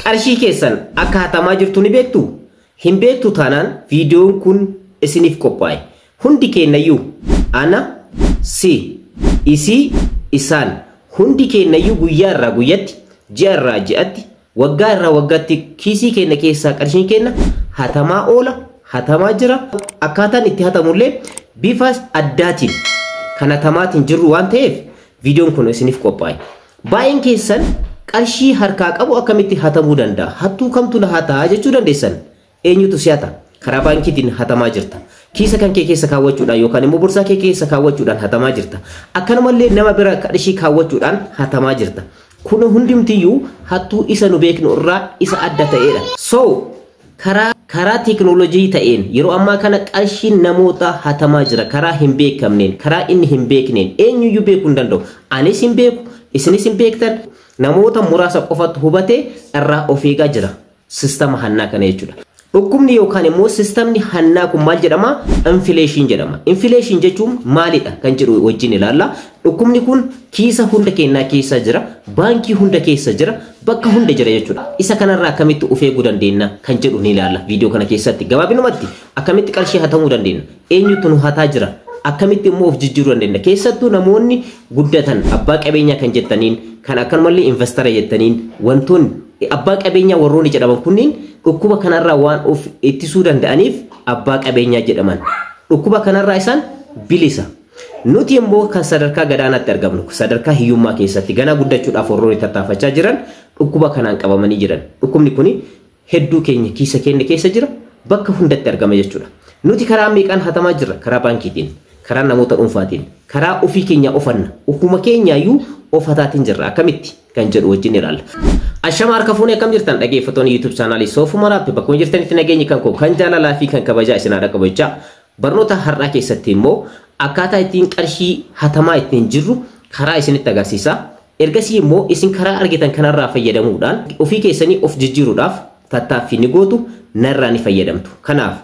Qarshii keessan akka hatamaa jirtu ni beektu? Hin beektu taanaan viidiyoon kun isiniif qophaa'e. Hundi keenyayyuu ana, si, isii, isaan hundi keenyayyuu guyyaa irraa guyyatti, ji'a irraa ji'atti, waggaa irraa waggaatti kiisii keenya keessaa qarshiin keenya hatamaa oola, hatamaa jira. Akkaataan itti hatamullee bifa addaatiin kan hatamaatiin jirru waan ta'eef viidiyoon kun isiniif qophaa'e. Baay'een keessan qarshii harkaa qabu akkamitti hatamuu danda'a? Hattuu kamtu na hataa jechuu dandeessan. Eenyutu si hata? Karaa baankiitiin hatamaa jirta. Kiisa kan kee keessa kaawwachuudhaan yookaan immoo borsaa kee keessa kaawwachuudhaan hatamaa jirta. Akkanumallee nama bira qarshii kaawwachuudhaan hatamaa jirta. Kun hundumtiyyuu hattuu isa nu beeknu irraa isa adda ta'edha. So karaa teekinooloojii ta'een yeroo ammaa kana qarshiin namoota hatamaa jira. Karaa hin beekamneen, karaa inni hin beekneen eenyuyyuu beekuu hin danda'u. Anis hin beeku, isinis hin beektan. Namoota muraasa qofatu hubatee irraa of eegaa jira. Sistama hannaa kana jechuudha. Dhukkubni yookaan immoo sistamni hannaa kun maal jedhama? Inflation jedhama. Inflation jechuun maalidha kan jedhu wajjin ilaalla. Dhukkubni kun kiisa hunda keenyaa keessa jira, baankii hunda keessa jira, bakka hunda jira jechuudha. Isa kanarraa akkamitti of eeguu dandeenya kan jedhu ni ilaalla viidiyoo kana keessatti. Gabaabinumatti akkamitti qarshii hatamuu dandeenya? Eenyutu nu hataa jira? Akkamitti immoo of jijjiiruu dandeenya? Keessattuu namoonni guddatan abbaa qabeenyaa kan jettaniin, kan akkanumallee investara jettaniin, wantoonni abbaa qabeenyaa warroonni jedhaman kunniin dhukkuba kanarraa waan of ittisuu danda'aniif abbaa qabeenyaa jedhaman. Dhukkuba kanarraa isaan bilisa. Nuti immoo kan sadarkaa gadaanaatti argamnu, sadarkaa hiyyummaa keessatti ganaa guddachuudhaaf warroonni tattaafachaa jiran dhukkuba kanaan qabamanii jiran. Dhukkubni kun hedduu keenya kiisa keenya keessa jira, bakka hundatti argama jechuudha. Nuti karaa meeqaan hatamaa jirra? Karaa baankiitiin, karaa namoota dhuunfaatiin, karaa ofii keenya ofanna. Ofuma keenyaayyuu of hataatiin jirra. Akkamitti kan jedhu wajjin ilaalla. Ashama harka fuunee akkam jirtan dhaggeeffattoonni YouTube chaanaalii Soofuma Raappi bakkuma jirtanitti nageenyi kan koo kan jaalalaa fi kan kabajaa isin haa qabu jechaa. Barnoota har'aa keessatti immoo akkaataa ittiin qarshii hatamaa ittiin jirru karaa isinitti agarsiisa. Ergasii immoo isin karaa argitan kanarraa fayyadamuudhaan ofii keessanii of jijjiiruudhaaf tattaaffii ni gootu, narraa ni fayyadamtu. Kanaaf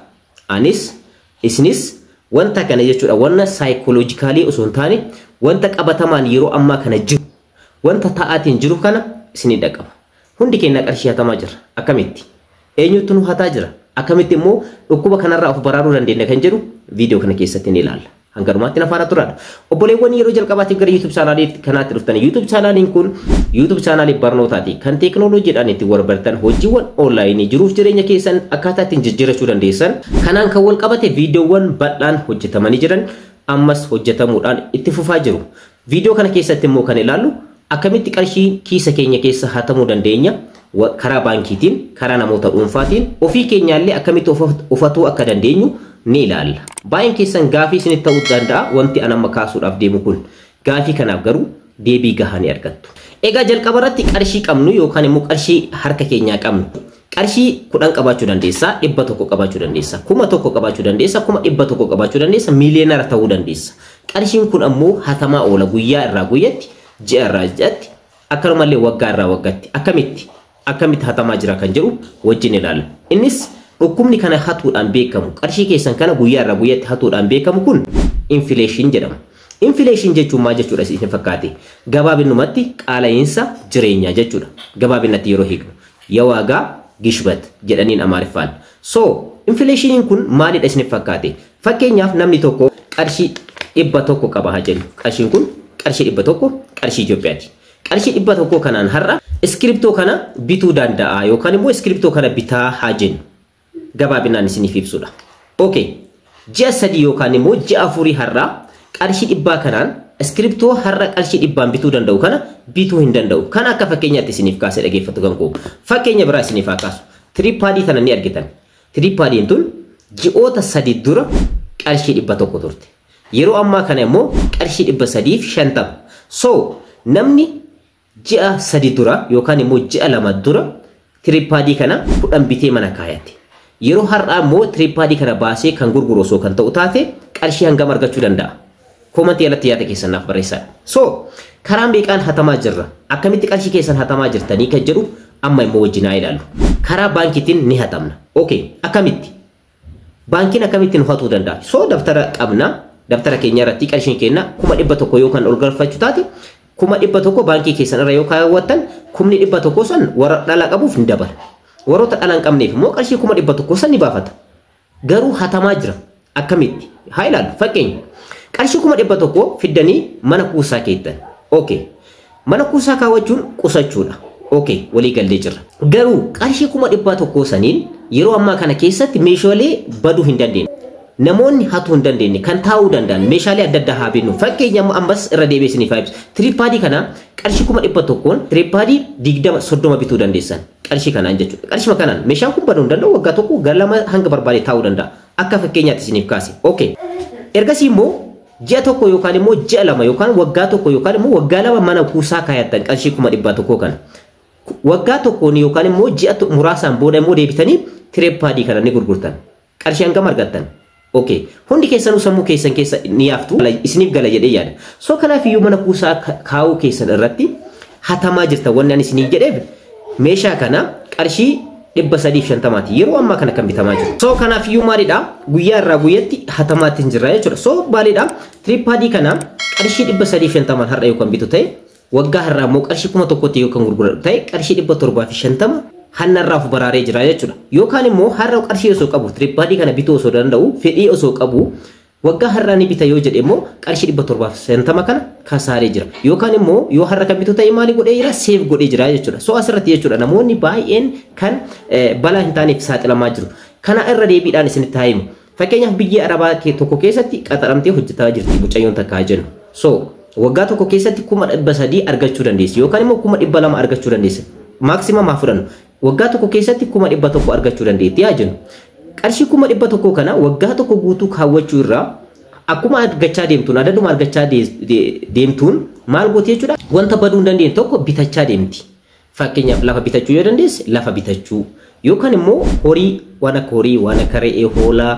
anis isinis wanta kana jechuudha, wanta saayikooloojikaalii osoo hin taane wanta qabatamaan yeroo ammaa kana jiru, wanta ta'aatiin jiru kana isinii dhaqqaba. Hundi keenya qarshii hatamaa jira. Akkamitti? Eenyutu nu hataa jira? Akkamitti immoo dhukkuba kanarraa of baraaruu dandeenya kan jedhu viidiyoo kana keessatti ni ilaalla. Hanga dhumaatti na faana turaadha. Obboleewwan yeroo jalqabaatiif gara YouTube chaanaalii kanaatti dhuftan, YouTube chaanaaliin kun YouTube chaanaalii barnootaati. Kan teekinooloojiidhaan ittiin wal bartan, hojiiwwan onlaayinii jiruuf jireenya keessan akkaataa ittiin jijjiirachuu dandeessan. Kanaan kan wal qabate viidiyoowwan bal'aan hojjetamanii jiran ammas hojjetamuudhaan itti fufaa jiru. Viidiyoo kana keessatti immoo kan ilaallu akkamitti qarshii kiisa keenya keessa hatamuu dandeenya, karaa baankiitiin, karaa namoota dhuunfaatiin, ofii keenyaallee akkamitti ofatuu akka dandeenyu ni ilaalla. Baay'een keessan gaafii isinitti ta'uu danda'a wanti an amma kaasuudhaaf deemu kun. Gaafii kanaaf garuu deebii gahaa ni argattu. Egaa jalqaba irratti qarshii qabnu yookaan immoo qarshii harka keenyaa qabnu. Qarshii 10 qabaachuu dandeessa, 100 qabaachuu dandeessa, 1000 qabaachuu dandeessa, 100,000 qabaachuu dandeessa, miiliyoonara ta'uu dandeessa. Qarshiin kun ammoo hatamaa oola guyyaa irraa guyyatti, ji'a irraa ji'atti, akkanumallee waggaa irraa waggaatti. Akkamitti? Akkamitti hatamaa jira kan jedhu wajjin ilaalla. Innis dhukkubni kana hatuudhaan beekamu, qarshii keessan kana guyyaa irraa guyyatti hatuudhaan beekamu kun inflation jedhama. Inflation jechuun maal jechuudha isin fakkaate? Gabaabinumatti qaala'iinsa jireenyaa jechuudha. Gabaabinatti yeroo hiiknu የዋጋ ግሽበት jedhaniin Amaariffaan. So inflationiin kun maalidha isin fakkaate? Fakkeenyaaf namni tokko qarshii 100 qaba haa jennu. Qarshiin kun qarshii 100 qarshii Itoophiyaati. Qarshii 100 kanaan har'a iskiriptoo kana bituu danda'a yookaan immoo iskiriptoo kana bitaa haa jennu. Gabaabinaan isiniif ibsudha. Okay. Ji'a 3 yookaan immoo ji'a 4 har'a qarshii 100 kanaan iskiriptoo har'a qarshii 100 bituu danda'u kana bituu hin danda'u. Kana akka fakkeenyaatti isiniif kaasee dhaggeeffatu kan koo. Fakkeenya biraa isiniif haa kaasu. Tiripaadii tana ni argitan. Tiripaadiin tun ji'oota 3 dura qarshii 100 turte. Yeroo ammaa kana immoo qarshii 350. So namni ji'a 3 dura yookaan immoo ji'a 2 dura tiripaadii kana 10 bitee mana kaayate. Yeroo har'aa immoo tiripaadii kana baasee kan gurguru osoo kan ta'u taate qarshii hangam argachuu danda'a? Koomantii alatti yaada keessan naaf barreessaa. So karaa meeqaan hatamaa jirra? Akkamitti qarshii keessan hatamaa jirtanii kan jedhu amma immoo wajjin haa ilaallu. Karaa baankiitiin ni hatamna. Okay, akkamitti? Baankiin akkamitti nu hatuu danda'a? So daftara qabna. Daftara keenya irratti qarshiin keenya 100,000 yookaan ol galfachuu taate 100,000 baankii keessan irra yoo kaawwattan 100,000 san warra dhala qabuuf ni dabala. Warroota dhala hin qabneef immoo qarshii 100,000 san ni baafata. Garuu hatamaa jira. Akkamitti? Haa ilaallu. Fakkeenya qarshii 100,000 fiddanii mana kuusaa keettan. Okay. Mana kuusaa kaawwachuun qusachuudha. Okay, walii gallee jirra. Garuu qarshii 100,000 saniin yeroo ammaa kana keessatti meeshaalee baduu hin dandeenye. Namoonni hatuu hin dandeenye kan taa'uu danda'an meeshaalee adda addaa haa binnu. Fakkeenya ammas irra deebi'ee isiniif haa ibsu. Tripodii kana qarshii 100,000 tripodii 20 30 bituu dandeessan. Qarshii kanaan jechuudha. Qarshii kanaan meeshaan kun baduu hin danda'u, waggaa tokko gara lama hanga barbaade taa'uu danda'a. Akka fakkeenyaatti isiniif kaase. Okay. Ergasii immoo ji'a tokko yookaan immoo ji'a lama yookaan waggaa tokko yookaan immoo waggaa lama mana kuusaa kaayattan qarshii 100,000 kana. Waggaa tokkoon yookaan immoo ji'a muraasaan booda immoo deebitanii tripodii kana ni gurgurtan. Qarshii hangam argattan? Okay. Hundi keessanuu sammuu keessan keessa ni yaaftu, isiniif gala jedhee yaada. So kanaaf iyyuu mana kuusaa kaa'uu keessan irratti hatamaa jirta wanni ani isiniif jedheef meeshaa kana qarshii 350 yeroo ammaa kana kan bitamaa jiru. So kanaaf iyyuu maalidha? Guyyaa irraa guyyatti hatamaatti hin jirra jechuudha. So maalidha? Tripodii kana qarshii 350 har'a yoo kan bitu ta'e waggaa har'aa immoo qarshii 1,000 yoo kan gurguratu ta'e qarshii 750 hanna irraa of baraaree jira jechuudha. Yookaan immoo har'a qarshii osoo qabu tripodii kana bituu osoo danda'u fedhii osoo qabu waggaa har'aa ni bita yoo jedhe immoo qarshii 750 kana kasaaree jira. Yookaan immoo yoo har'a kan bitu ta'e maali godhee jira? Save godhee jira jechuudha. So asirratti jechuudha namoonni baay'een kan balaa hin taaneef saaxilamaa jiru. Kana irra deebiidhaan isinitti haa himu. Fakkeenyaaf biyya Arabaa tokko keessatti qaxaramtee hojjetaa jirti mucayyoon takka jennu. So waggaa tokko keessatti 300,000 argachuu dandeessi yookaan immoo 200,000 argachuu dandeessi. Maximum haa fudhannu. Waggaa tokko keessatti 100,000 argachuu dandeetti haa jennu. Qarshii 100,000 kana waggaa tokko guutuu kaawwachuu irraa akkuma argachaa deemtuun adaduma argachaa deemtuun maal gooti jechuudha? Wanta baduu hin dandeenye tokko bitachaa deemti. Fakkeenyaaf lafa bitachuu yoo dandeesse lafa bitachuu yookaan immoo horii waan akka horii waan akka re'ee hoolaa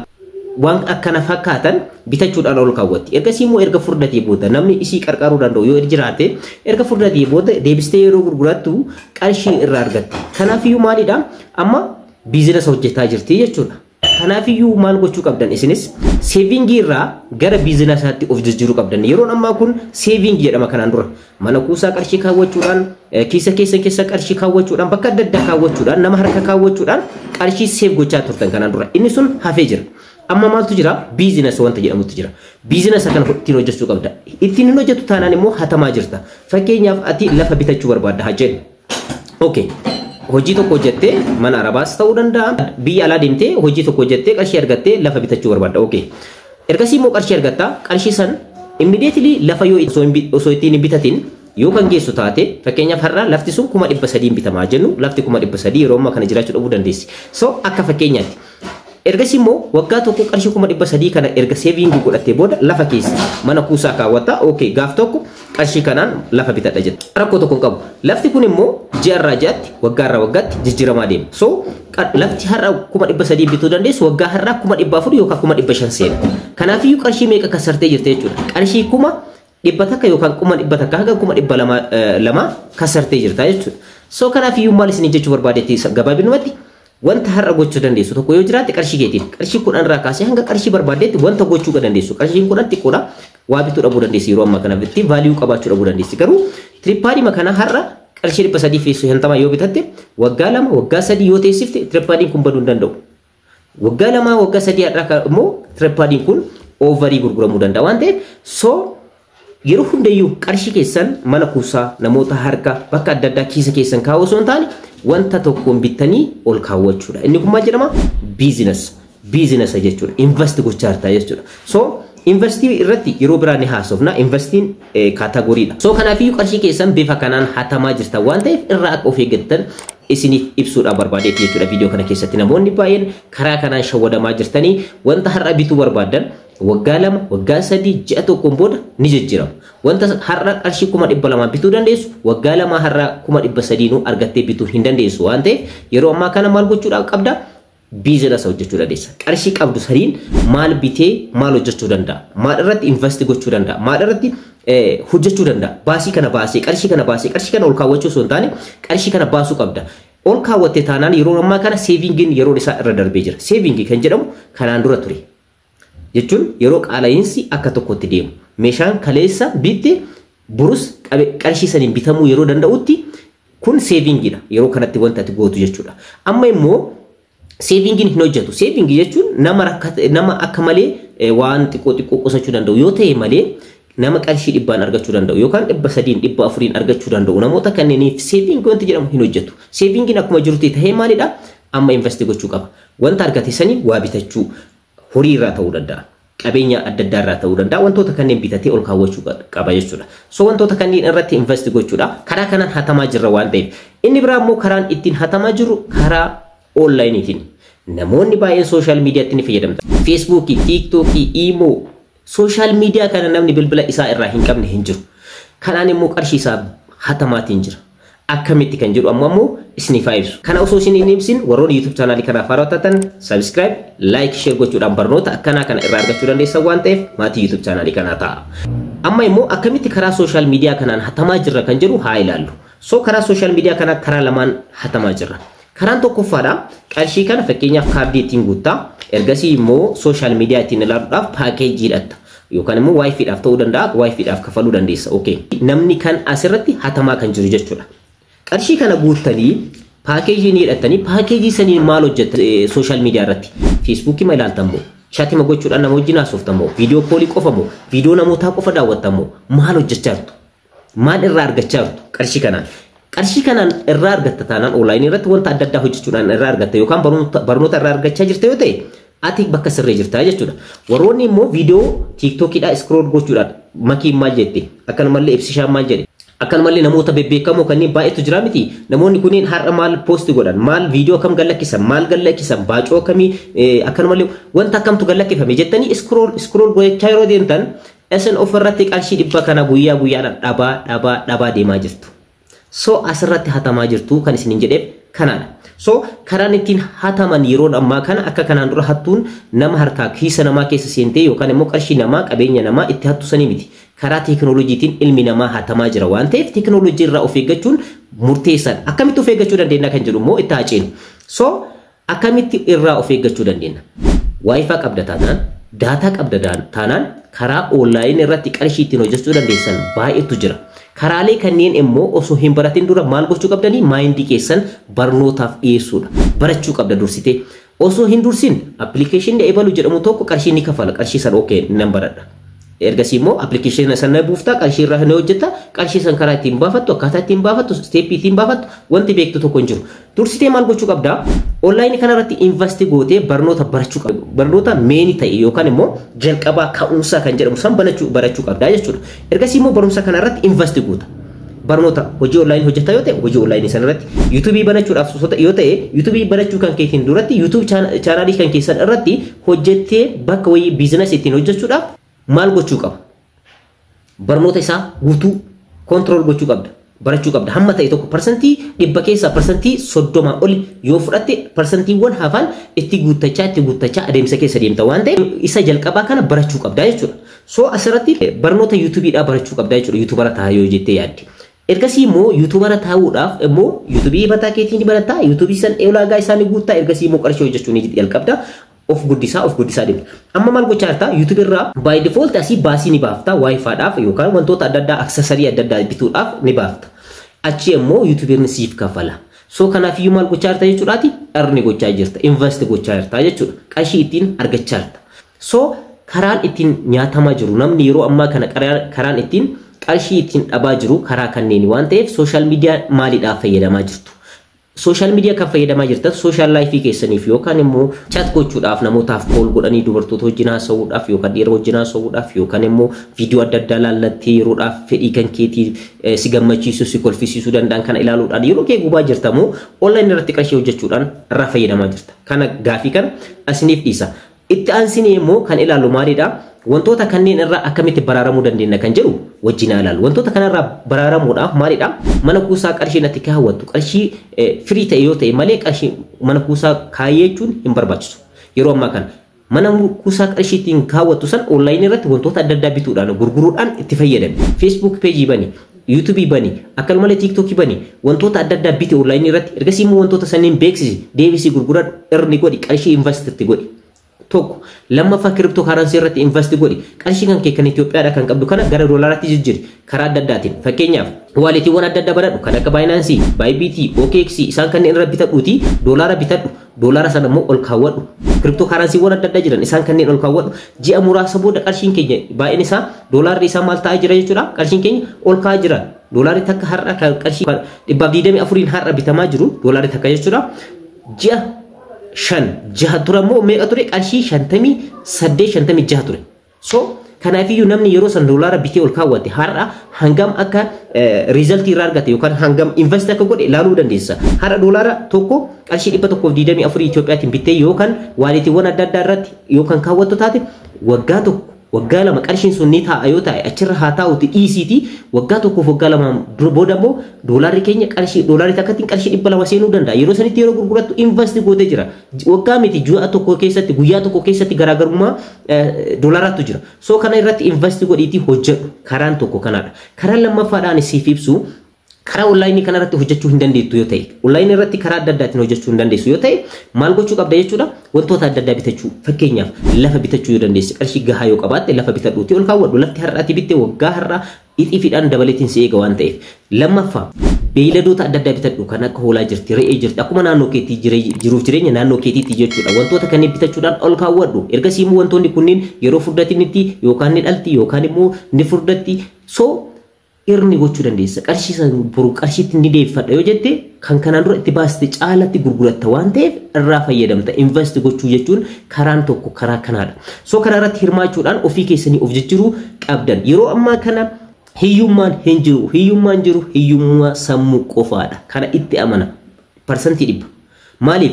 waan akkana fakkaatan bitachuudhaan ol kaawwatti. Ergasii immoo erga furdatee booda namni isii qarqaruu danda'u yoo jiraate erga furdatee booda deebistee yeroo gurgurattu qarshii irraa argatti. Kanaafiyyuu maalidha? Amma business hojjetaa jirti jechuudha. Kanaafiyyuu maal gochuu qabdan isinis savingii irraa gara businessaatti of jijjiiruu qabdan. Yeroon ammaa kun savingii jedhama kanaan dura. Mana kuusaa qarshii kaawwachuudhaan, kiisa keessan keessa qarshii kaawwachuudhaan, bakka adda addaa kaawwachuudhaan, nama harka kaawwachuudhaan qarshii save gochaa turtan kanaan dura. Inni sun hafee jira. Amma maaltu jira? Business wanta jedhamutu jira. Business kana ittiin hojjechuu qabda. Ittiin hin hojjettu taanaan immoo hatamaa jirta. Fakkeenyaaf ati lafa bitachuu barbaadda haa jennu. Okay. Hojii tokko hojjettee mana Arabaas ta'uu danda'a. Biyya alaa deemtee hojii tokko hojjettee qarshii argattee lafa bitachuu barbaadda. Okay. Ergasii immoo qarshii argatta. Qarshii san immediately lafa yoo osoo ittiin hin bitatin yoo kan geessu taate fakkeenyaaf har'a lafti sun 300,000 bitamaa jennu lafti 300,000 yeroo ammaa kana jiraachuu dhabuu dandeessi. So akka fakkeenyaatti. Ergasii immoo waggaa tokko qarshii 300,000 kana erga savingii godhattee booda lafa keessa mana kuusaa kaawwatta. Okay, gaaf tokko qarshii kanaan lafa bitadha jetta. Rakkoo tokko hin qabu. Lafti kun immoo ji'a irraa ji'atti waggaa irraa waggaatti jijjiiramaa deema. So lafti har'a 300,000 bituu dandeessu waggaa har'aa 400,000 yookaan 500,000 seena. Kanaafiyyuu qarshii meeqa kasartee jirte jechuudha. Qarshii 100,000 yookaan 100,000 hanga 200,000 kasartee jirta jechuudha. So kanaafiyyuu maal isin jechuu barbaadetti gabaabinumatti wanta har'a gochuu dandeessu tokko yoo jiraatte qarshii keetiin qarshii 10 irraa kaasee hanga qarshii barbaaddeetti wanta gochuu dandeessu. Qarshiin 10 xiqqoodha waa bituu dhabuu dandeessi yeroo ammaa kanatti value qabaachuu dhabuu dandeessi. Garuu tripodii kana har'a qarshii 350 yoo bitatte waggaa 2 waggaa 3 yoo teessifte tripodiin kun baduu hin danda'u. Waggaa 2 waggaa 3 har'a immoo tripodiin kun overii gurguramuu danda'a waan ta'eef so yeroo hundayyuu qarshii keessan mana kuusaa namoota harka bakka adda addaa kiisa keessan kaa'uu osoo hin taane wanta tokkoon bittanii ol kaawwachuudha. Inni kun maal jedhama? Business. Business jechuudha. Invest gochaa jirta jechuudha. So investii irratti yeroo biraa ni haasofna. Investiin categorydha. So kanaafiyyuu qarshii keessan bifa kanaan hatamaa jirta waan ta'eef irraa akka of eeggattan isiniif ibsuudhaan barbaadeetti jechuudha. Viidiyoo kana keessatti namoonni baay'een karaa kanaan shawwadamaa jirtanii wanta har'a bituu barbaadan waggaa 2 waggaa 3 ji'a tokkoon booda ni jijjiirama. Wanta har'a qarshii 200,000 bituu dandeessu waggaa 2 har'a 300,000 argattee bituu hin dandeessu waan ta'eef yeroo ammaa kana maal gochuudhaaf qabda? Business hojjechuu dandeessa. Qarshii qabdu sadiin maal bitee maal hojjechuu danda'a? Maal irratti invest gochuu danda'a? Maal irratti hojjechuu danda'a? Baasii kana baasee qarshii kana baasee qarshii kana ol kaawwachuu osoo hin taane qarshii kana baasuu qabda. Ol kaawwatte taanaan yeroo ammaa kana savingiin yeroo isaa irra darbee jira. Savingii kan jedhamu kanaan dura ture. Jechuun yeroo qaala'iinsi akka tokkotti deemu. Meeshaan kaleessa bitte Borus qarshii saniin bitamuu yeroo danda'utti kun savingiidha. Yeroo kanatti wanta ati gootu jechuudha. Amma immoo savingiin hin hojjetu. Savingii jechuun nama akka malee waan xiqqoo xiqqoo qusachuu danda'u yoo ta'e malee nama qarshii 100 argachuu danda'u yookaan 300 400 argachuu danda'u namoota kanneeniif savingii wanti jedhamu hin hojjetu. Savingiin akkuma jirutti tahee maalidha? Amma invest gochuu qaba. Wanta argate sanii waa bitachuu horii irraa ta'uu danda'a. Qabeenya adda addaa irraa ta'uu danda'a. Wantoota kanneen bitatee ol kaawwachuu qaba jechuudha. So wantoota kanneen irratti invest gochuudha. Karaa kanaan hatamaa jirra waan ta'eef. Inni biraa immoo karaan ittiin hatamaa jiru karaa onlaayiniitiin. Namoonni baay'een social miidiyaatti ni fayyadamta. Feesbuukii, Tiiktookii, Iimoo, social media kana namni bilbila isaa irraa hin qabne hin jiru. Kanaan immoo qarshii isaa hatamaatiin jira. Akkamitti kan jedhu ammoo isiniif haa ibsu. Kana osoo isin hin ibsin warroonni YouTube chaanaalii kanaaf haaraa taatan subscribe, like, share gochuudhaan barnoota akkanaa kana irraa argachuu dandeessan waan ta'eef maatii YouTube chaanaalii kanaa ta'a. Amma immoo akkamitti karaa social media kanaan hatamaa jirra kan jedhu haa ilaallu. So karaa social media kanaa karaa lamaan hatamaa jirra. Karaan tokkoffaadha. Qarshii kana fakkeenyaaf kaardii ittiin guuttaa. Ergasii immoo social media ittiin ilaaluudhaaf paakeejii hidhatta. Yookaan immoo WiFiidhaaf ta'uu danda'a. WiFiidhaaf kafaluu dandeessa. Okay. Namni kan asirratti hatamaa kan jiru jechuudha. Qarshii kana guuttanii paakeejii ni hidhattanii paakeejii saniin maal hojjetta social media irratti? Feesbuukii ma ilaaltan moo? Chatima gochuudhaan nama wajjin haasoftan moo? Viidiyoo koolii qofa moo? Viidiyoo namootaa qofa daawwattan moo? Maal hojjechaa jirtu? Maal irraa argachaa jirtu qarshii kanaan? Qarshii kanaan irraa argatta taanaan onlaayinii irratti wanta adda addaa hojjechuudhaan irraa argatta yookaan barnoota irraa argachaa jirta yoo ta'e ati bakka sirrii jirta jechuudha. Warroonni immoo viidiyoo tiiktookiidhaa scroll gochuudhaan makiin maal jette akkanumallee ibsishaan maal jedhe akkanumallee namoota bebbeekamoo kanneen baay'eetu jira miti. Namoonni kunneen har'a maal post godhan, maal viidiyoo akkam gallakkisan, maal gallakkisan, baacoo akkamii, akkanumallee wanta akkamtu gallakkifame jettanii scroll scroll gochaa yeroo deemtan isin ofirratti qarshii 100 kana guyyaa guyyaadhaan dhabaa dhabaa dhabaa deemaa jirtu. So asirratti hatamaa jirtu kan isiniin jedheef kanaadha. So karaan ittiin hataman yeroon ammaa kana akka kanaan dura hattuun nama harkaa kiisa namaa keessa seentee yookaan immoo qarshii namaa qabeenya namaa itti hattu sanii miti. Karaa teekinooloojiitiin ilmi namaa hatamaa jira waan ta'eef teekinooloojii irraa of eeggachuun murteessaadha. Akkamitti of eeggachuu dandeenya kan jedhu immoo itti haa ceenu. So akkamitti irraa of eeggachuu dandeenya? WiFi qabda taanaan, daataa qabda taanaan karaa onlaayinii irratti qarshii ittiin hojjechuu dandeessan baay'eetu jira. Karaalee kanneen immoo osoo hin baratin dura maal gochuu qabdanii maayindii keessan barnootaaf dhiyeessuudha. Barachuu qabda dursitee. Osoo hin dursin appilikeeshinii ebalu jedhamu tokko qarshii ni kafala. Qarshii san okay nan baradha. Ergasii immoo appilikeeshinii sana buuftaa qarshii irraa ni hojjetta. Qarshii san karaa ittiin baafattu, akkaataa ittiin baafattu, steeppii ittiin baafattu wanti beektu tokko hin jiru. Dursitee maal gochuu qabdaa? Onlaayinii kanarratti invest gootee barnoota barachuu qabda. Barnoota meenii ta'e yookaan immoo jalqabaa ka'umsaa kan jedhamu san barachuu qabdaa jechuudha. Ergasii immoo barumsa kanarratti invest goota. Barnoota hojii onlaayinii hojjetaa yoo ta'e hojii onlaayinii sanarratti yuutuubii banachuudhaaf yoo ta'e yuutuubii banachuu kan keetiin duratti YouTube chaanaalii kan keessan irratti hojjettee bakka wayii business ittiin hojjechuudhaaf maal gochuu qaba? Barnoota isaa guutuu control gochuu qabda. Barachuu qabda. Hamma ta'e tokko 100% keessaa 30% oli yoo fudhatte parsantiiwwan hafan itti guuttachaa itti guuttachaa adeemsa keessa deemta waan ta'eef isa jalqabaa kana barachuu qabda jechuudha. So asirratti barnoota yuutuubiidhaa barachuu qabda jechuudha. Yuutuubara ta'a yoo jettee yaadde. Ergasii immoo yuutuubara taa'uudhaaf immoo yuutuubii mataa keetiin ni baratta. Yuutuubii san ulaagaa isaanii guuttaa ergasii immoo qarshii hojjechuu ni jalqabda. Of guddisaa deemta. Amma maal gochaa jirta? YouTube irraa by default asii baasii ni baafta. WiFiidhaaf yookaan wantoota adda addaa aksesarii adda addaa bituudhaaf ni baafta. Achi immoo YouTube'n siif kafala. So kanaafiyyuu maal gochaa jirta jechuudhaati? Earn gochaa jirta. Invest gochaa jirta jechuudha. Qarshii ittiin argachaa jirta. So karaan ittiin nyaatamaa jiru namni yeroo ammaa kana karaan ittiin qarshii ittiin dhabaa jiru karaa kanneeni waan ta'eef social media maaliidhaaf fayyadamaa jirtu? Social media kan fayyadamaa jirtan social laayifii keessaniif yookaan immoo chat gochuudhaaf namootaaf call godhanii dubartoota wajjin haasa'uudhaaf yookaan dhiira wajjin haasa'uudhaaf yookaan immoo viidiyoo adda addaa laallattee yeroodhaaf fedhii kan keetii si gammachiisuu si kolfisiisuu danda'an kana ilaaluudhaan yeroo kee gubaa jirtamoo onlaayinii irratti qarshii hojjechuudhaan irraa fayyadamaa jirta. Kana gaafii kana asiniif dhiisa. Itti aansinee immoo kan ilaallu maalidha? Wantoota kanneen irraa akkamitti baraaramuu dandeenya kan jedhu wajjin ilaallu. Wantoota kanarraa baraaramuudhaaf maalidha? Mana kuusaa qarshii natti kaawwattu qarshii firii ta'e yoo ta'e malee qarshii mana kuusaa kaayyechuun hin barbaachisu. Yeroo ammaa kana mana kuusaa qarshii ittiin kaawwattu san onlaayinii irratti wantoota adda addaa bituudhaan gurguruudhaan itti fayyadami. Facebook peejii bani, yuutuubii bani, akkanumallee tiiktookii bani, wantoota adda addaa biti onlaayinii irratti ergasii immoo wantoota sanniin beeksisi, deebisii gurguradhu, earn godhi, qarshii invest itti godhi. Tokko lammaffaa, crypto currency irratti invest godhi. Qarshii kan kee kan Itoophiyaadha kan qabdu kana gara doolaaraatti jijjiiri karaa adda addaatiin. Fakkeenyaaf, walletiiwwan adda addaa banadhu, kan akka Binance, Bybit, OKX, isaan kanneen irra bitadhuuti doolaara bitadhu. Doolaara sana immoo ol kaawwadhu. Crypto currencywwan adda addaa jiran, isaan kanneen ol kaawwadhu. Ji'a muraasa booda qarshiin keenya baay'een isaa, doolaarri isaa maal ta'aa jira jechuudha? Qarshiin keenya ol ka'aa jira. Doolaarri takka har'a kan qarshii 124n har'a bitamaa jiru, doolaarri takka jechuudha. Ji'a 5 jaha ture immoo meeqa ture? Qarshii 58, 56 ture. So kanaafiyyuu namni yeroo san doolaara bitee ol kaawwate har'a hangam akka resultii irraa argate yookaan hangam invest akka godhe ilaaluu dandeessa. Har'a doolaara tokko qarshii 124 Itoophiyaatiin bittee yookaan walletiiwwan adda addaa irratti yookaan kaawwattu taate, waggaa 1, waggaa 2 qarshiin sun ni taa'a yoo ta'e, achirra haa taa'uti dhiisiiti, waggaa 1f waggaa 2 booda immoo doolaarri keenya qarshii, doolaarri takkattiin qarshii 200 seenuu danda'a. Yeroo sanitti yeroo gurgurattu invest gootee jira. Waggaa miti, ji'a tokko keessatti, guyyaa tokko keessatti garaagarummaa doolaaraatu jira. So kana irratti invest godhiitii hojjedhu. Karaan tokko kanaadha. Karaan lammaffaadhaan siif ibsu, karaa onlineii kanarratti hojjechuu hin dandeettu yoo ta'e, onlineii irratti karaa adda addaatiin hojjechuu hin dandeessu yoo ta'e, maal gochuu qabda jechuudha? Wantoota adda addaa bitachuu. Fakkeenyaaf, lafa bitachuu yoo dandeesse, qarshii gahaa yoo qabaatte, lafa bitadhuutii ol kaawwadhu. Lafti har'aati bitte waggaa har'aa ixiifiidhaan dabaleetiin si eega waan ta'eef. Lammaffaa, beeyladoota adda addaa bitadhu, kan akka hoolaa jirti, re'ee jirti, akkuma naannoo keetii jiruuf jireenya naannoo keetiitti jechuudha. Wantoota kanneen bitachuudhaan ol kaawwadhu. Ergasii immoo wantoonni kunneen yeroo furdatinitti yookaan ni dhalti yookaan immoo ni furdatti. So irni gochuu dandeessa. Qarshii san boru qarshiitti ni deebifadha yoo jette, kan kanaan dura itti baaste caalatti gurguratta waan ta'eef irraa fayyadamta. Invest gochuu jechuun karaan tokko karaa kanaadha. So karaa irratti hirmaachuudhaan ofii keessanii of jijjiiruu qabdan. Yeroo ammaa kana hiyyummaan hin jiru. Hiyyummaan jiru hiyyummaa sammuu qofaadha. Kana itti amana. 100%. Maaliif?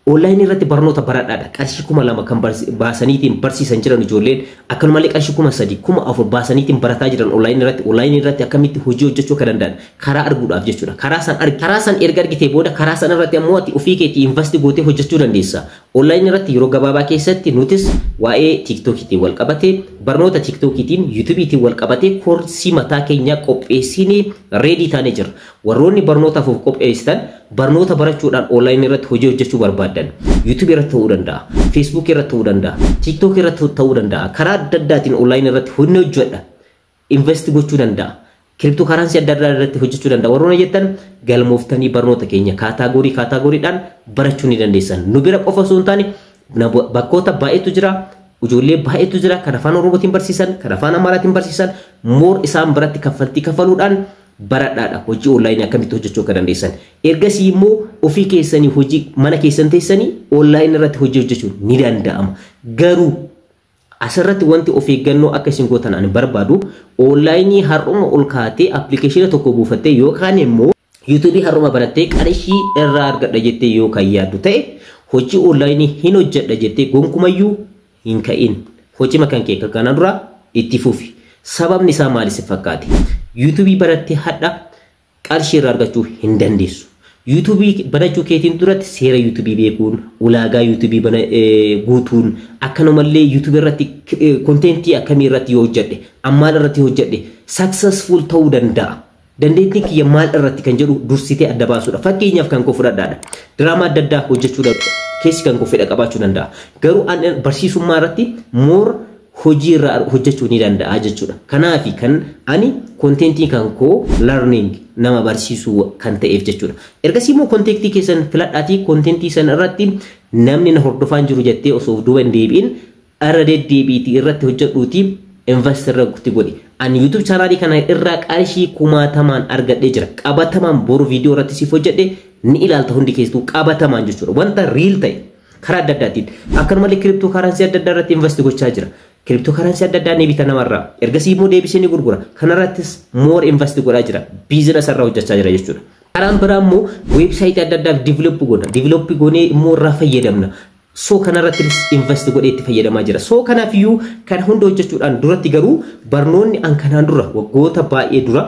Onlineii irratti barnoota baradhaadha. Qarshii 2000 kan baasaniitiin barsiisan jiran ijoolleen, akkanumallee qarshii 3000, 4000 baasaniitiin barataa jiran onlineii irratti. Onlineii irratti akkamitti hojii hojjechuu akka danda'an karaa arguudhaaf jechuudha. Karaa san erga argitee booda, karaa san irratti ammoo ati ofii keetii invest gootee hojjechuu dandeessa. Onlineii irratti yeroo gabaabaa keessatti nutis waa'ee TikTokiitiin wal qabatee, barnoota TikTokiitiin, YouTubeiitiin wal qabatee koorsii mataa keenyaa qopheessinee ready taanee jira. Warroonni barnootaaf of qopheessitan, barnoota barachuudhaan onlineii irratti hojii hojjechuu barbaadan, YouTube irratti ta'uu danda'a, Facebook irratti ta'uu danda'a, TikTok irratti ta'uu danda'a, karaa adda addaatiin onlineii irratti hojii hojjedha, invest gochuu danda'a, crypto currency adda addaa irratti hojjechuu danda'a. Warroonni jettan galmooftanii barnoota keenya category categorydhaan barachuu ni dandeessan. Nu bira qofa osoo hin taane bakkoota baay'eetu jira. Ijoollee baay'eetu jira kan afaan Oromootiin barsiisan, kan afaan Amaaraatiin barsiisan, more isaan biratti kaffaltii kafaluudhaan baradhaadha, hojii onlineii akkamitti hojjechuu akka dandeessan. Ergasii immoo ofii keessanii hojii mana keessan teessanii onlineii irratti hojii hojjechuun ni danda'ama. Garuu asirratti wanti of eeggannoo akka isin gootan ani barbaadu, onlineii har'uma ol kaatee applicationa tokko buufattee yookaan immoo YouTubeii har'uma banattee qarshii irraa argadha jettee yoo kan yaaddu ta'e, hojii onlineii hin hojjedha jettee gonkumayyuu hin ka'in. Hojii makan kee kan kana dura itti fufi. Sababni isaa maali si fakkaate? YouTubeii barattee hadha qarshii irraa argachuu hin dandeessu. YouTubeii banachuu keetiin duratti seera YouTubeii beekuun, ulaagaa YouTubeii guutuun, akkanumallee YouTubeii irratti contentii akkamii irratti yoo hojjedhe, maal irratti hojjedhe successful ta'uu danda'a. Dandeettiin kiyya maal irratti kan jedhu dursitee adda baasuudha. Fakkeenyaaf, kan koo fudhadhaadha. Diraamaa adda addaa hojjechuu keessi kan koo fedha qabaachuu danda'a. Garuu barsiisummaa irratti more hojii irraa hojjechuu ni danda'a jechuudha. Kanaafi kan ani contentii kan koo learning, nama barsiisuu kan ta'eef jechuudha. Ergasii immoo contentii keessan filadhaatii, contentii sana irratti namni na hordofaan jiru jettee osoo duuba hin deebi'in irra deddeebiitii irratti hojjedhuutii invest irratti godhi. Ani YouTube channelii kana irraa qarshii kumaatamaan argadhee jira. Qabatamaan boru viidiyoo irratti siif hojjedhe ni ilaalta hundi keessattuu, qabatamaan jechuudha. Wanta real ta'e karaa adda addaatiin. Akkanumallee crypto currency adda addaa irratti invest gochaa jira. Crypto currency adda addaa ni bita namarraa. Ergasii immoo deebisee ni gurgura. Kanarrattis more invest godhaa jira. Business irraa hojjechaa jira jechuudha. Karaan biraa immoo websiteii adda addaaf develop godha. Develop goonee immoo irraa fayyadamna. So kanarrattis invest godhee itti fayyadamaa jira. So kanaafiyyuu kan hunda hojjechuudhaan duratti garuu barnoonni an kanaan dura waggoota baay'ee dura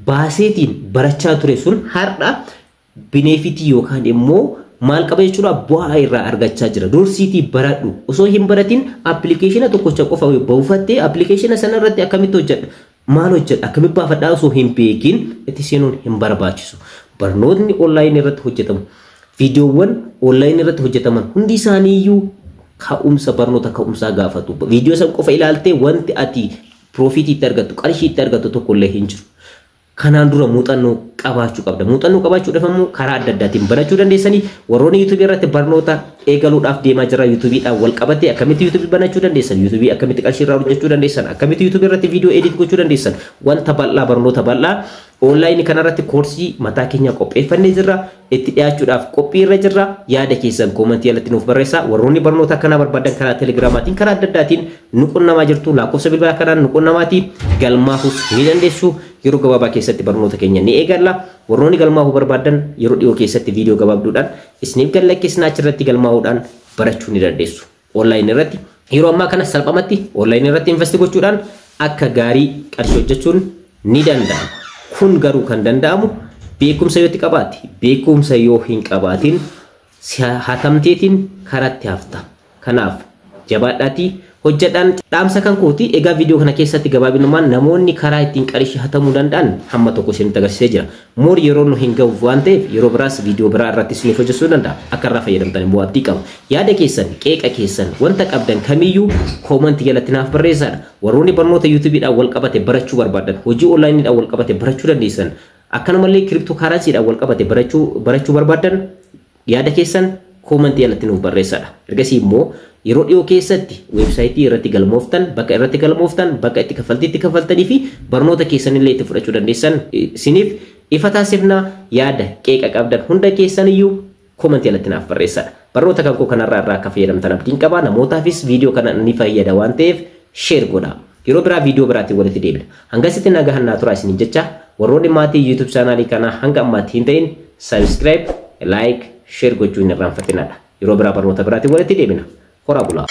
baaseetiin barachaa ture sun har'a benefitii yookaan immoo maal qaba jechuudha? Bu'aa irraa argachaa jira. Dursiitii baradhu. Osoo hin baratin applicationa tokkocha qofa buufattee, applicationa sana irratti akkamitti hojjedha, maal hojjedha, akkamitti baafadhaa osoo hin beekin itti seenuun hin barbaachisu. Barnootni onlineii irratti hojjetamu, viidiyoowwan onlineii irratti hojjetaman hundi isaaniiyyuu Ka'umsa barnoota ka'umsaa gaafatu. Viidiyoo san qofa ilaaltee wanti ati piroofitii itti argattu, qarshii itti argattu tokkollee hin jiru. Kanaan dura muuxannoo qabaachuu qabda. Muuxannoo qabaachuudhaaf immoo karaa adda addaatiin barachuu dandeessanii. Warroonni yuutuubii irratti barnoota eegaluudhaaf deemaa jira. Yuutuubiidhaan wal qabatee akkamitti yuutuubii banachuu dandeessan, yuutuubii akkamitti qarshii irraa hojjechuu dandeessan, akkamitti yuutuubii irratti viidiyoo edit gochuu dandeessan, wanta bal'aa, barnoota bal'aa onlaayinii kanarratti koorsii mataa keenya qopheeffannee jirra. Itti dhiyaachuudhaaf qophii irra jirra. Yaada keessan koomentii jalatti nuuf barreessaa. Warroonni barnoota akkanaa barbaadan karaa telegiraamaatiin, karaa adda addaatiin nu qunnamaa jirtu. Lakkoofsa bilbilaa kanaan nu qunnamaatii galmaahuus ni dandeessu. Yeroo gabaabaa keessatti barnoota keenya ni eegalla. Warroonni galmaahuu barbaadan yeroo dhiyoo keessatti viidiyoo gabaabduudhaan isiniif gallakkisnaa, achirratti galmaahuudhaan barachuu ni dandeessu. Onlaayinii irratti yeroo ammaa kana salphamatti onlaayinii irratti investi gochuudhaan akka gaarii qarshii hojjechuun ni danda'ama. Kun garuu kan danda'amu beekumsa yoo itti qabaatte. Beekumsa yoo hin qabaatin hatamteetiin karatti hafta. Kanaaf jabaadhaatii hojjedhaan dhaamsa kan kooti. Egaa viidiyoo kana keessatti gabaabinummaan namoonni karaa ittiin qarshii hatamuu danda'an hamma tokko isinitti agarsiisee jira. Moor yeroo nu hin gahuuf waan ta'eef yeroo biraas viidiyoo biraa irratti isiniif hojjechuu danda'a. Akka irraa fayyadamtan immoo abdii qaba. Yaada keessan, qeeqa keessan, wanta qabdan kamiyyuu koomantii jalatti naaf barreessaa. Warroonni barnoota yuutuubiidhaan wal qabate barachuu barbaadan, hojii onlaayiniidhaan wal qabate barachuu dandeessan, akkanumallee kiriptoo kaaransiidhaan wal qabate barachuu barbaadan, yaada keessan koomantii jalatti nuuf barreessadha. Ergasii immoo yeroo dhiyoo keessatti weebsaayitii irratti galmooftan, bakka irratti galmooftan, bakka itti kaffaltii itti kaffaltanii fi barnoota keessanillee itti fudhachuu dandeessan isiniif ifa taasifna. Yaada qeeqa qabdan hunda keessaniyyuu koomantii jalatti naaf barreessadha. Barnoota kan koo kanarraa irraa akka fayyadamtan abdiin qaba. Namootaafis viidiyoo kana ni fayyada waan ta'eef share godha. Yeroo biraa viidiyoo biraatiin walitti deebina. Hangasitti nagaan naa turaa isiniin jecha, warroonni maatii YouTube chaanaalii kanaa hanga ammaatti hin ta'in subscribe, like, share gochuu hin irraanfatinadha. Yeroo biraa barnoota biraatiin walitti deebina. Horaa bulaa.